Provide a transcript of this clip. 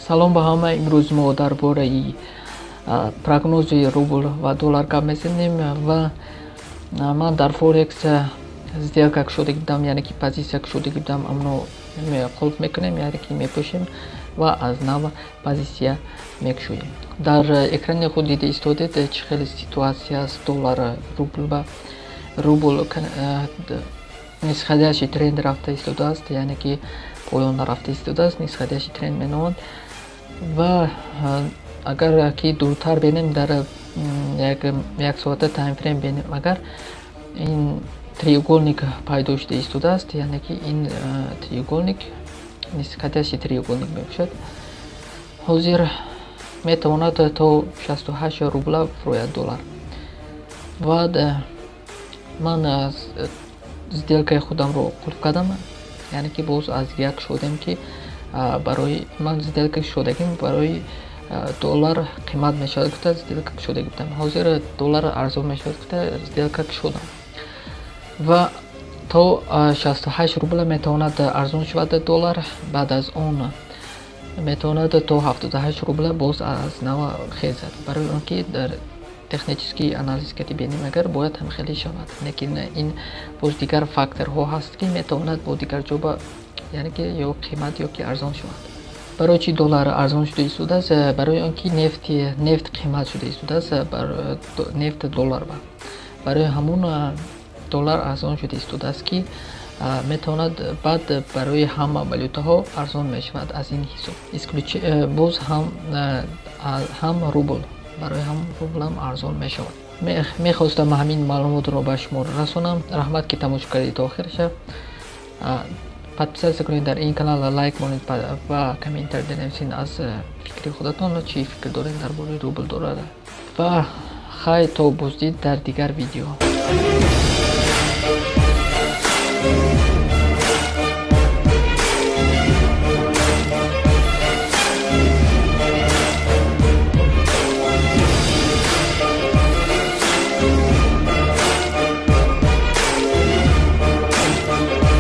Салом ба ҳама. Имрӯз мо дар бораи прогнози рубл ва доллар гап мезанем ва ман дар форекс сделка кушодаги будам, яъне ки позитсия кушодаги будам. Амно қулф мекунем, яъне ки мепӯшем ва аз нав позитсия мекушоем. Дар экрани худ дида истодед, чӣ хеле ситуация аст. Доллар рубл ба рубл нисходящий тренд рафта истодааст, яъне ки поён рафта истодааст, нисходящий тренд меноманд. Ва агар ки дуртар бинем, дар як соата таймфрейм бинем агар, ин треугольник пайдо шуда истодааст, яъне ки ин треугольник нисходящий треугольник мебошад. Ҳозир метавонад то 68 рубла фурояд доллар. Ва ман сделкаи худамро қулф кардам, яъне ки боз аз як шудем, ки барои ман сделка кушодагим, барои доллар қимат мешавад гуфта сделка кушодаги будам. Ҳозир доллар арзон мешавад гуфта сделка кушодам ва то 68 рубла метавонад арзон шавад доллар. Баъд аз он метавонад то 78 рубла боз аз нав хезад, барои он ки дар технический анализ кати бинем агар, бояд ҳамхеле шавад. Лекин ин боз дигар факторҳо ҳаст, ки метавонад бо дигар ҷоба, яъне ки ё қимат, ё ки арзон шавад. Барои чӣ доллар арзон шуда истодааст? Барои он ки нефт қимат шуда истодааст, нефт доллар ба барои ҳамун доллар арзон шуда истодааст, ки метавонад баъд барои ҳама валютаҳо арзон мешавад. Аз ин ҳисоб боз ҳам рубл, барои ҳам рублам арзон мешавад. Мехостам ҳамин маълумотро ба шумо расонам. Раҳмат, ки тамошо кардед то охираша. Подписаться кунед дар ин канал, лайк монед ва комментарий нависед аз фикри худатон, чӣ фикр доред дар бораи рубл, доллар. Ва хай, то боздид дар дигар видео.